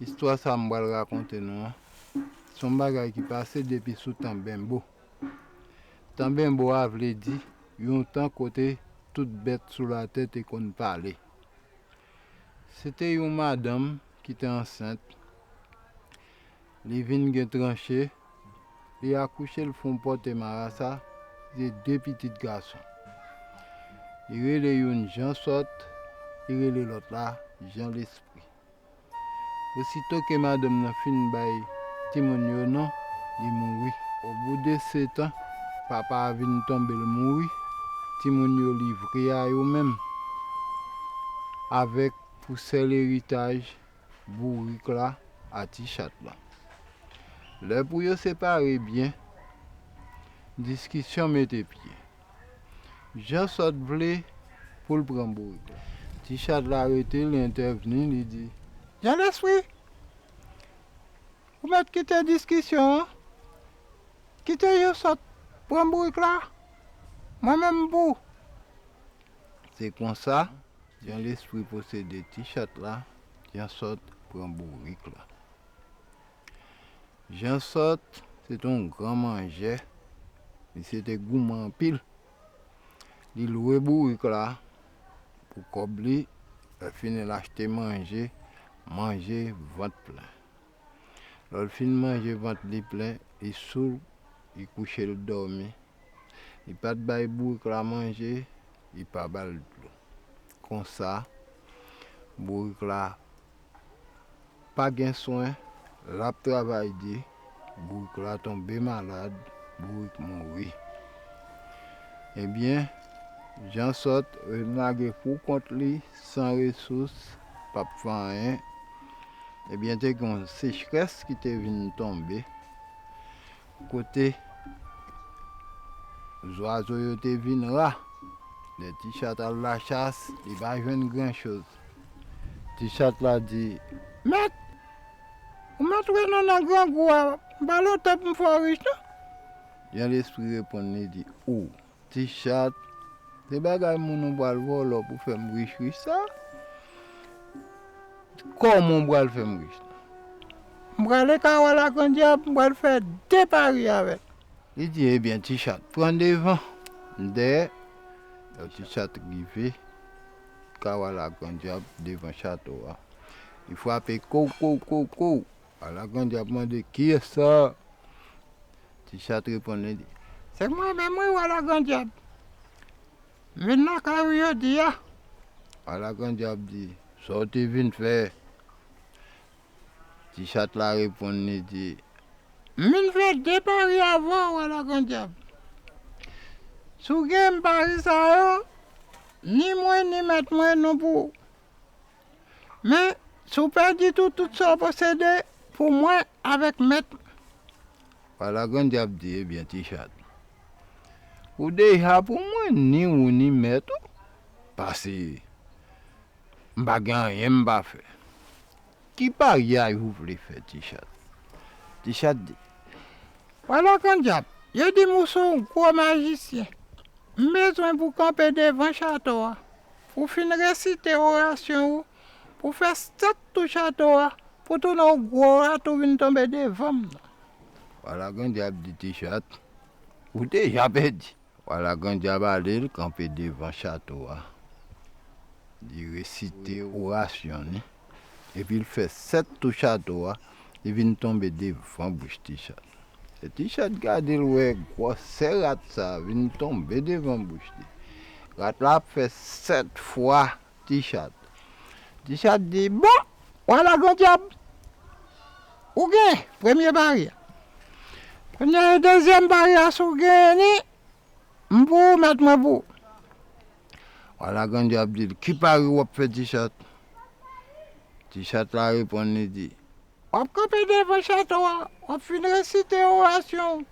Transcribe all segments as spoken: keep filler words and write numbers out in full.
Istwa sa m pral rakonte nou an, se yon bagay ki pase depi sou tan benbo. Tan benbo a vle di yon tan kote tout bèt sou latè te konn pale. Se te yon madanm ki te ansent. Li vin gen tranche, li akouche, l fè yon pòte marasa, li gen de pitit gason. Li rele youn Jan Sòt, li rele lòt la Jan Lespri. Osito ke madanm nan fin bay timoun yo non, li mouri. Obou de setan, papa a vin tonbe, l mouri. Timoun yo livre a yo menm, avèk pou sèl eritaj bourik la a ti chat la. Lè pou yo separe byen, diskisyon mete pye. Jan Sòt vle pou l pran bourik la. Ti chat la rete, li entèvni, li di, Jan Lespri, ou mèt kite diskisyon an. Kite Jan Sòt pran bourik la. Mwen menm m pou. Se konsa, Jan Lespri posede ti chat la, Jan Sòt pran bourik la. Jan Sòt se te yon gran manjè, misye te goumen anpil. Li lwe bourik la pou kòb li, lè fini l achte manje, manje vant plen. Lè l fin manje vant li plen, li sou, li kouche l dòmi. Li pa t bay bourik la manje, li pa ba l dlo. Konsa, bourik la pa gen swen, l ap travay di, bourik la tonbe malad, bourik mouri. Ebyen, Jan Sòt vin lage pou kont li, san resous, p ap fè anyen. Ebyen, te gen yon sechrès ki te vin tonbe, kote zwazo yo te vin ra. Lè ti chat al lachas, li pa jwenn gran choz. Ti chat la di, Mèt, ou mèt wè nou nan grangou a, m pa lontan pou m fè w rich non. Jan Lespri reponn li di, Ou, ti chat, se bagay moun ou pral vòlò pou fè m rich rich sa? Kòman w pral fè m rich? M prale ka wa Lagrandyab, m pral fè de pari avè l. Li di, Ebyen, ti chat, pran devan, m dèyè. Lè ti chat rive ka wa Lagrandyab devan chato a, li frape kow, kow, kow, kow. Wa Lagrandyab mande, Kiyès sa? Ti chat reponn li di, Se mwen menm wi, wa Lagrandyab. M vin lakay ou jodi a. Wa Lagrandyab di, Sa w te vin fè? Ti chat la reponn li di, M vin fè de pari avè w, wa Lagrandyab. Si w genyen m pari sa yo, ni mwen ni mèt mwen nou pou ou. Men, si w pèdi tou, tout sa w posede pou mwen avèk mèt mwen. Wa Lagrandyab di, Ebyen, ti chat, ou deja pou mwen, ni ou ni mèt ou, pase m pa gen anyen m pa fè. Ki paryaj ou vle fè, ti chat? Ti chat di, Wa Lagrandyab, yo di m ou se yon gwo majisyen. M bezwen pou w kanpe devan chato a, pou w fin resite orasyon ou, pou w fè sèt tou chato a, pou tounen yon gwo rat ou vin tonbe devan m nan. Wa Lagrandyab di ti chat, Ou deja pèdi. Wa Lagrandyab ale, l kanpe devan chato a. Li resite orasyon li. Epi l fè sèt tou chato a, li vin tonbe devan bouch ti chat. Lè ti chat gade l wè gwosè rat sa vin tonbe devan bouch li. Rat la ap fè sèt fwa ti chat. Ti chat di, Bon, wa Lagrandyab, ou gen premye pari a. Kounye a, dezyèm pari a, si w genyen li, m pou ou, mèt mwen pou ou. Wa Lagrandyab di l, Ki pari w ap fè, ti chat? Ti chat la reponn, li di, W ap kanpe devan chato a, w ap fin resite orasyon w.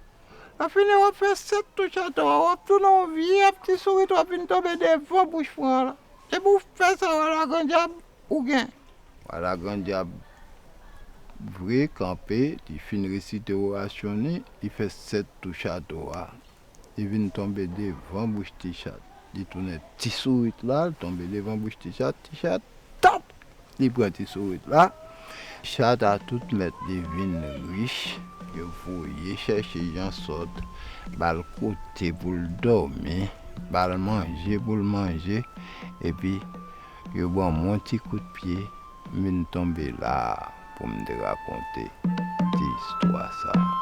Lè w fini, w ap fè sèt tou chato a, w ap tounen yon vye ti sourit, w ap vin tonbe devan bouch mwen an la. Depi w fè sa, wa Lagrandyab, ou gen. Wa Lagrandyab vre kanpe, li fin resite orasyon li, li fè sèt tou chato a. Li vin tonbe devan bouch ti chat. Li tounen ti sourit la, li tonbe devan bouch ti chat, ti chat, tap! Li pran ti sourit la, Chat a tout mèt li vin rich, yo voye chèche Jansòt, ba l kote pou l dòmi, ba l manje pou l manje, epi yo ban m yon ti kout pye, m vin tonbe la a pou m te rakonte ti istwa sa a.